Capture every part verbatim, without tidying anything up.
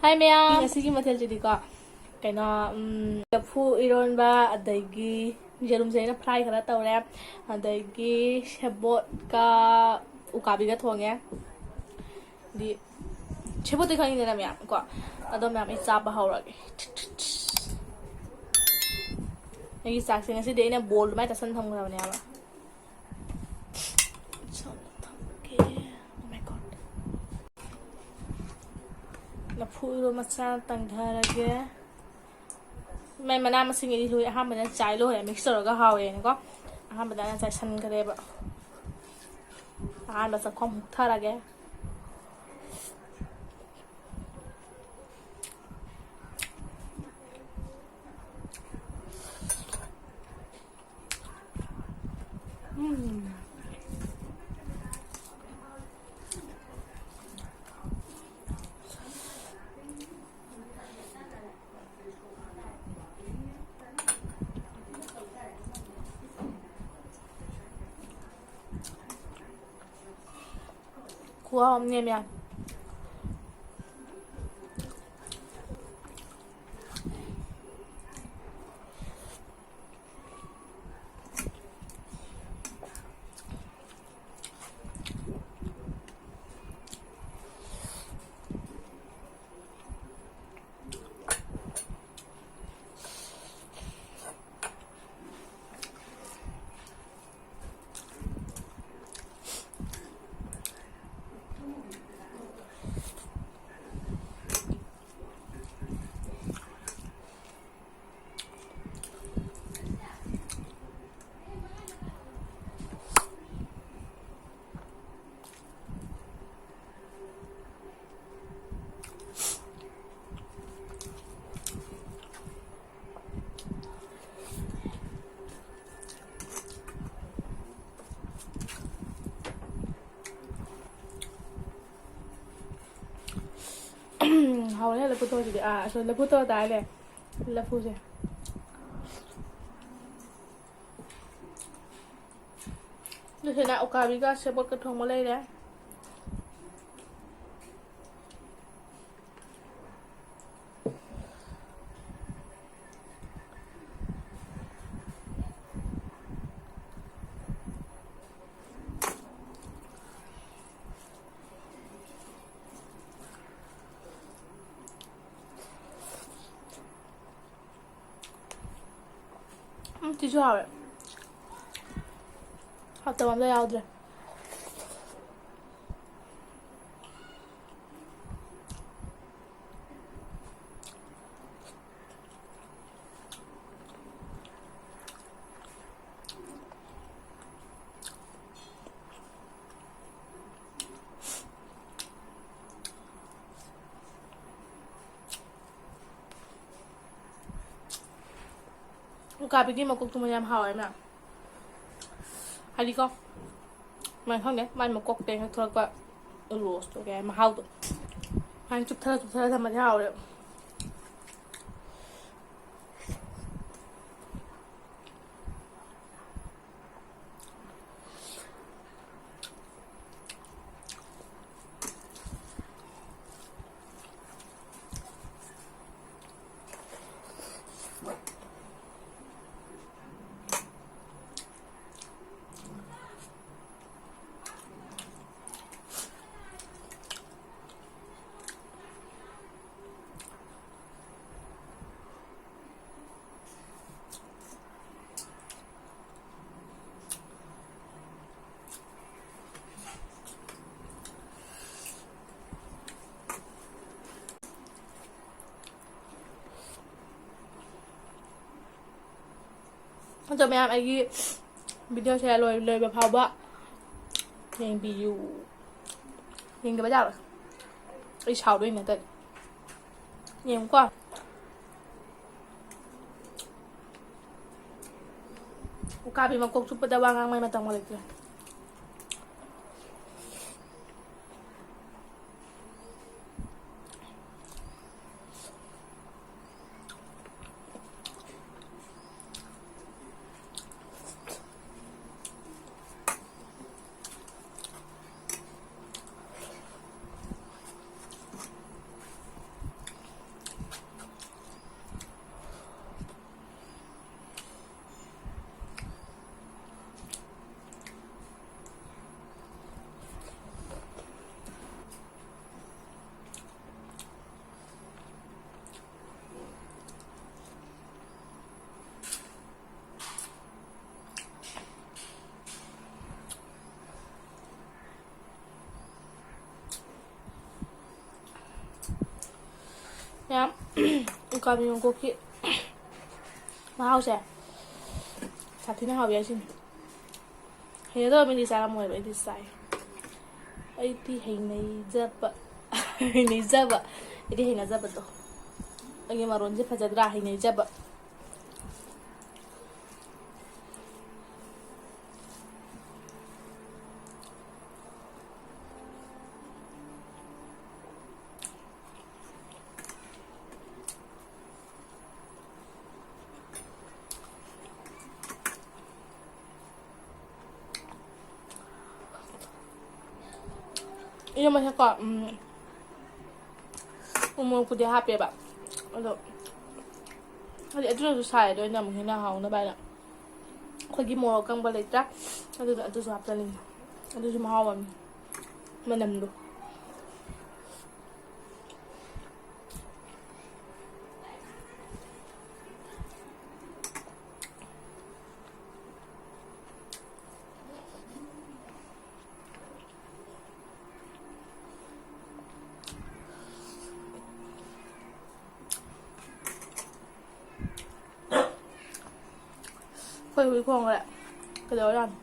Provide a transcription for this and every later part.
ꯍꯥꯏ ꯃꯌꯥꯝ, ꯉꯁꯤꯒꯤ ꯃꯊꯦꯜꯁꯤꯗꯤꯀꯣ, ꯀꯩꯅꯣ, ꯎꯝ, ꯂꯐꯨ ꯏꯔꯣꯟꯕ, ꯑꯗꯒꯤ ꯌꯦꯔꯨꯝꯁꯦ ꯑꯩꯅ ꯐ꯭ꯔꯥꯏ ꯈꯔ ꯇꯧꯔꯦ, ꯑꯗꯒꯤ ꯁꯦꯕꯣꯠꯀ ꯎꯀꯥꯕꯤꯒ ꯊꯣꯡꯉꯦ꯫ ꯗꯤ ꯁꯦꯕꯣꯠꯇꯤ ꯈꯪꯉꯤꯗꯅ ꯃꯌꯥꯝ ꯀꯣ, ꯑꯗꯣ ꯃꯌꯥꯝ ꯑꯩ ꯆꯥꯕ ꯍꯧꯔꯒꯦ꯫ ꯑꯩꯒꯤ ꯆꯥꯛꯁꯦ ꯉꯁꯤꯗꯤ ꯑꯩꯅ ꯕꯣꯜ ꯑꯗꯨꯃꯥꯏꯅ ꯆꯥꯁꯤꯟ ꯊꯝꯈ꯭ꯔꯕꯅꯦꯕ꯫ ꯁꯣꯝꯗ ꯊꯝꯒꯦ꯫ Oh my God꯫ ꯂꯐꯨ ꯏꯔꯣ ꯃꯆꯥ ꯇꯪꯊꯔꯒꯦ꯫ ꯃꯥꯏ ꯃꯅꯥ ꯃꯁꯤꯡ ꯑꯩꯗꯤ ꯂꯣꯏ ꯑꯍꯥꯟꯕꯗ ꯆꯥꯏ ꯂꯣꯏꯔꯦ, ꯃꯤꯛꯁ ꯇꯧꯔꯒ ꯍꯥꯎꯋꯦꯅꯀꯣ꯫ ꯑꯍꯥꯟꯕꯗ ꯑꯩꯅ ꯆꯥꯏꯁꯟꯈ꯭ꯔꯦꯕ꯫ ꯑꯍꯥꯟꯕ ꯆꯥꯛꯈꯣꯝ ꯍꯨꯛꯊꯔꯒꯦ꯫ ꯎꯝ꯫ ꯈꯨꯍꯥꯎ ꯑꯃꯅꯦ ꯃꯌꯥꯝ꯫ ꯍꯥꯎꯔꯦ ꯂꯐꯨ ꯊꯣꯡꯁꯤꯗꯤ꯫ ꯑꯥ, ꯑꯁꯣ ꯂꯐꯨ ꯊꯣꯡ ꯇꯥꯔꯦ꯫ ꯂꯐꯨꯁꯦ꯫ ꯑꯗꯨꯁꯤꯅ ꯎꯀꯥꯕꯤꯒ ꯁꯦꯕꯣꯠꯀ ꯊꯣꯡꯕ ꯂꯩꯔꯦ꯫ ꯎꯝ, ꯁꯤꯁꯨ ꯍꯥꯎꯋꯦ꯫ ꯍꯥꯎꯇꯕ ꯑꯝꯇ ꯌꯥꯎꯗ꯭ꯔꯦ꯫ ꯎꯀꯥꯕꯤꯒꯤ ꯃꯀꯣꯛꯇꯨꯃ ꯌꯥꯝ ꯍꯥꯎꯋꯦ ꯃꯌꯥꯝ꯫ ꯍꯥꯏꯗꯤꯀꯣ, ꯃꯥꯏ ꯈꯪꯗꯦ, ꯃꯥꯏ ꯃꯀꯣꯛꯇꯩ ꯍꯦꯛ ꯊꯣꯛꯂꯛꯄ ꯔꯣꯁꯇꯣ ꯀꯩ ꯍꯥꯏ, ꯃꯍꯥꯎꯗꯣ꯫ ꯁꯨꯃꯥꯏꯅ ꯆꯨꯞꯊꯔ ꯆꯨꯞꯊꯔ ꯊꯝꯃꯗꯤ ꯍꯥꯎꯋꯦꯕ꯫ ꯑꯗꯣ ꯃꯌꯥꯝ, ꯑꯩꯒꯤ ꯚꯤꯗꯤꯑꯣꯁꯦ ꯂꯣꯏ-, ꯂꯣꯏꯕ ꯐꯥꯎꯕ ꯌꯦꯡꯕꯤꯌꯨ꯫ ꯌꯦꯡꯗꯕ ꯌꯥꯔꯣꯏ꯫ ꯑꯩ ꯁꯥꯎꯗꯣꯏꯅꯦ ꯅꯠꯇ꯭ꯔꯗꯤ꯫ ꯌꯦꯡꯉꯨꯀꯣ꯫ ꯎꯀꯥꯕꯤ ꯃꯀꯣꯛ ꯆꯨꯞꯄꯗ ꯋꯥ ꯉꯥꯡꯕꯩ ꯃꯇꯝꯒ ꯂꯩꯇ꯭ꯔꯦ꯫ ꯀꯥꯕꯤ ꯃꯀꯣꯛꯀꯤ ꯃꯍꯥꯎꯁꯦ ꯁꯥꯊꯤꯅ ꯍꯥꯎꯋꯤ ꯍꯥꯏꯁꯤꯅꯤ꯫ ꯍꯩꯅꯗꯕ ꯃꯤꯗꯤ ꯆꯥꯔꯝꯃꯣꯏꯕ, ꯑꯩꯗꯤ ꯆꯥꯏ꯫ ꯑꯩꯗꯤ ꯍꯩꯅꯖꯕ, ꯍꯩꯅꯖꯕ, ꯑꯩꯗꯤ ꯍꯩꯅꯖꯕꯗꯣ꯫ ꯑꯩꯒꯤ ꯃꯔꯣꯟꯁꯦ ꯐꯖꯗ꯭ꯔꯥ? ꯍꯩꯅꯖꯕ꯫ ꯏꯔꯣꯝꯕꯁꯦꯀꯣ, ꯎꯝ, ꯎ ꯃꯣꯔꯣꯛꯄꯨꯗꯤ ꯍꯥꯞꯄꯦꯕ, ꯑꯗꯣ ꯍꯥꯏꯗꯤ ꯑꯗꯨꯅꯁꯨ ꯁꯥꯏ, ꯑꯗꯣ ꯑꯩꯅ ꯑꯃꯨꯛ ꯍꯦꯟꯅ ꯍꯥꯎꯅꯕ ꯍꯥꯏꯅ ꯑꯩꯈꯣꯏꯒꯤ ꯃꯣꯔꯣꯛ ꯑꯀꯪꯕ ꯂꯩꯇ꯭ꯔꯥ, ꯑꯗꯨꯗꯣ, ꯑꯗꯨꯁꯨ ꯍꯥꯞꯆꯜꯂꯤꯅꯦ꯫ ꯑꯗꯨꯁꯨ ꯃꯍꯥꯎ ꯑꯃꯅꯤ, ꯃꯅꯝꯗꯣ꯫ ꯑꯩꯈꯣꯏ ꯍꯨꯏ ꯈꯣꯡꯈ꯭ꯔꯦ꯫ ꯀꯩꯗꯧꯔꯖꯥꯠꯅꯣ?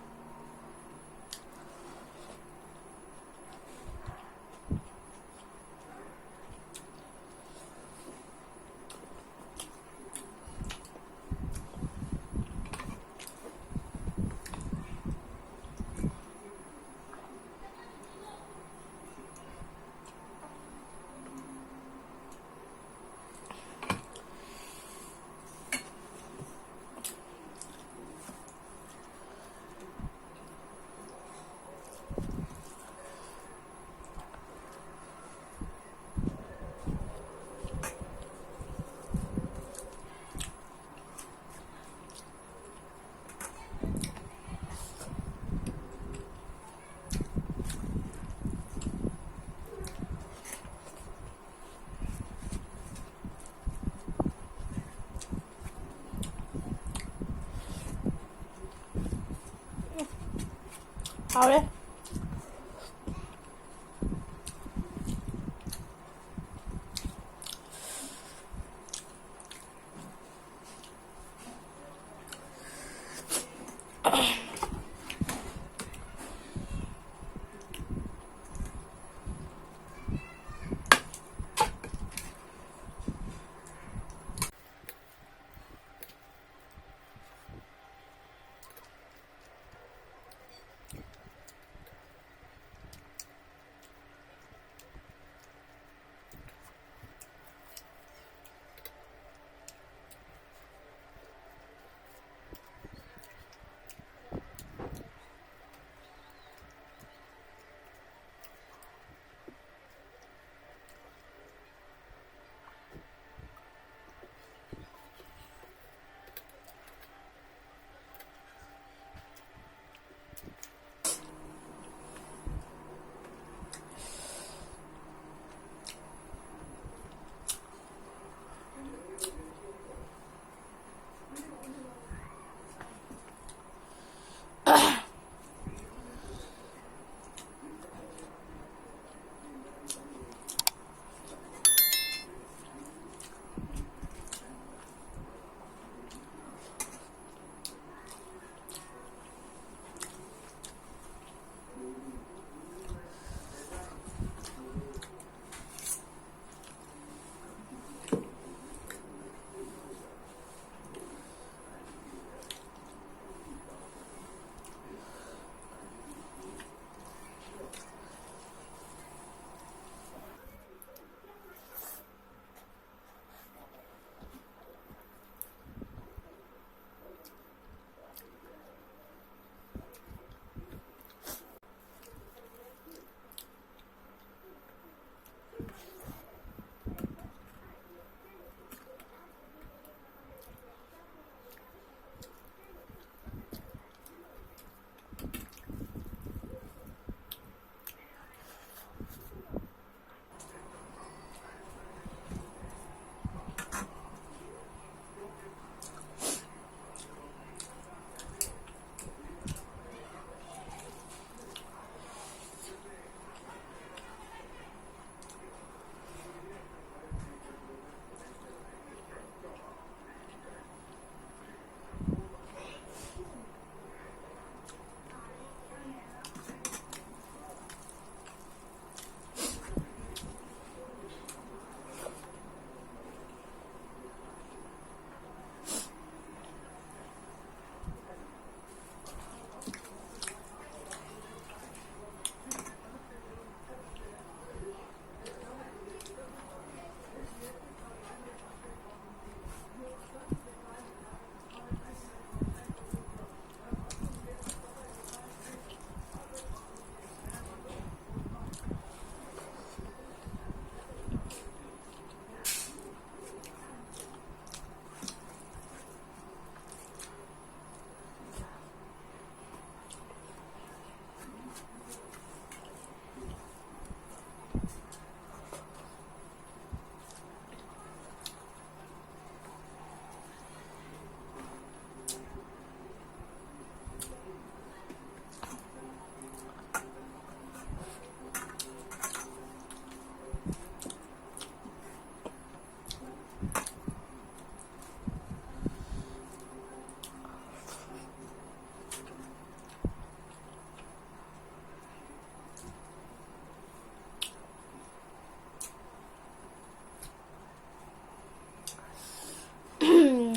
ꯍꯥꯎꯔꯦ꯫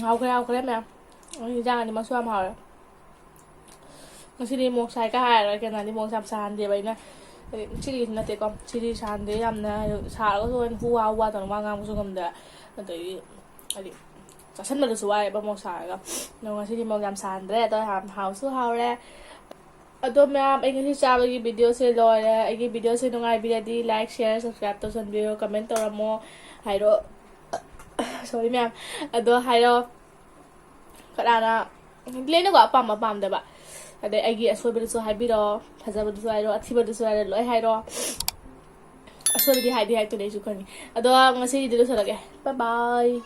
ꯍꯥꯎꯈ꯭ꯔꯦ, ꯍꯥꯎꯈ꯭ꯔꯦ ꯃꯌꯥꯝ꯫ ꯏꯟꯖꯥꯡ ꯑꯅꯤꯃꯛꯁꯨ ꯌꯥꯝ ꯍꯥꯎꯔꯦ꯫ ꯉꯁꯤꯗꯤ ꯃꯣꯔꯣꯛ ꯁꯥꯏꯒ ꯍꯥꯏꯔꯒ ꯀꯩꯅꯣꯗꯤ ꯃꯣꯔꯣꯛ ꯌꯥꯝ ꯁꯥꯍꯟꯗꯦꯕ ꯑꯩꯅ꯫ ꯍꯥꯏꯗꯤ ꯁꯤꯒꯤꯁꯨ ꯅꯠꯇꯦꯀꯣ, ꯁꯤꯗꯤ ꯁꯥꯍꯟꯗꯦ, ꯌꯥꯝꯅ ꯁꯥꯔꯒꯁꯨ ꯑꯩꯅ ꯍꯨ ꯍꯥ ꯍꯨ ꯍꯥ ꯇꯧꯅ ꯋꯥ ꯉꯥꯡꯕꯁꯨ ꯉꯝꯗꯦ꯫ ꯑꯗꯒꯤ ꯍꯥꯏꯗꯤ ꯆꯥꯁꯟꯕꯗꯁꯨ ꯋꯥꯏꯑꯦꯕ ꯃꯣꯔꯣꯛ ꯁꯥꯔꯒ꯫ ꯑꯗꯣ ꯉꯁꯤꯗꯤ ꯃꯣꯔꯣꯛ ꯌꯥꯝ ꯁꯥꯍꯟꯗ꯭ꯔꯦ꯫ ꯑꯗꯣ ꯌꯥꯝ ꯍꯥꯎꯁꯨ ꯍꯥꯎꯔꯦ꯫ ꯑꯗꯣ ꯃꯌꯥꯝ, ꯑꯩ ꯉꯁꯤ ꯆꯥꯕꯒꯤ videoꯁꯦ ꯂꯣꯏꯔꯦ꯫ ꯑꯩꯒꯤ videoꯁꯦ ꯅꯨꯡꯉꯥꯏꯕꯤꯔꯗꯤ like, share, subscribe ꯇꯧꯁꯟꯕꯤꯌꯨ, comment ꯇꯧꯔꯝꯃꯣ, ꯍꯥꯏꯔꯣ꯫ Sorry ꯃꯌꯥꯝ꯫ ꯑꯗꯣ ꯍꯥꯏꯔꯣ, ꯀꯅꯥꯅ ꯂꯩꯅꯀꯣ ꯑꯄꯥꯝꯕ ꯄꯥꯝꯗꯕ꯫ ꯑꯗꯩ ꯑꯩꯒꯤ ꯑꯁꯣꯏꯕꯗꯨꯁꯨ ꯍꯥꯏꯕꯤꯔꯣ, ꯐꯖꯕꯗꯨꯁꯨ ꯍꯥꯏꯔꯣ, ꯑꯊꯤꯕꯗꯨꯁꯨ ꯍꯥꯏꯔꯣ, ꯂꯣꯏ ꯍꯥꯏꯔꯣ꯫ ꯑꯁꯣꯏꯕꯗꯤ ꯍꯥꯏꯗꯤ ꯍꯥꯏꯔꯛꯇꯣꯏꯅꯦ ꯑꯩꯁꯨ ꯈꯪꯉꯤ꯫ ꯑꯗꯣ ꯉꯁꯤꯒꯤꯗꯤ ꯂꯣꯏꯁꯤꯜꯂꯒꯦ꯫ Bye bye꯫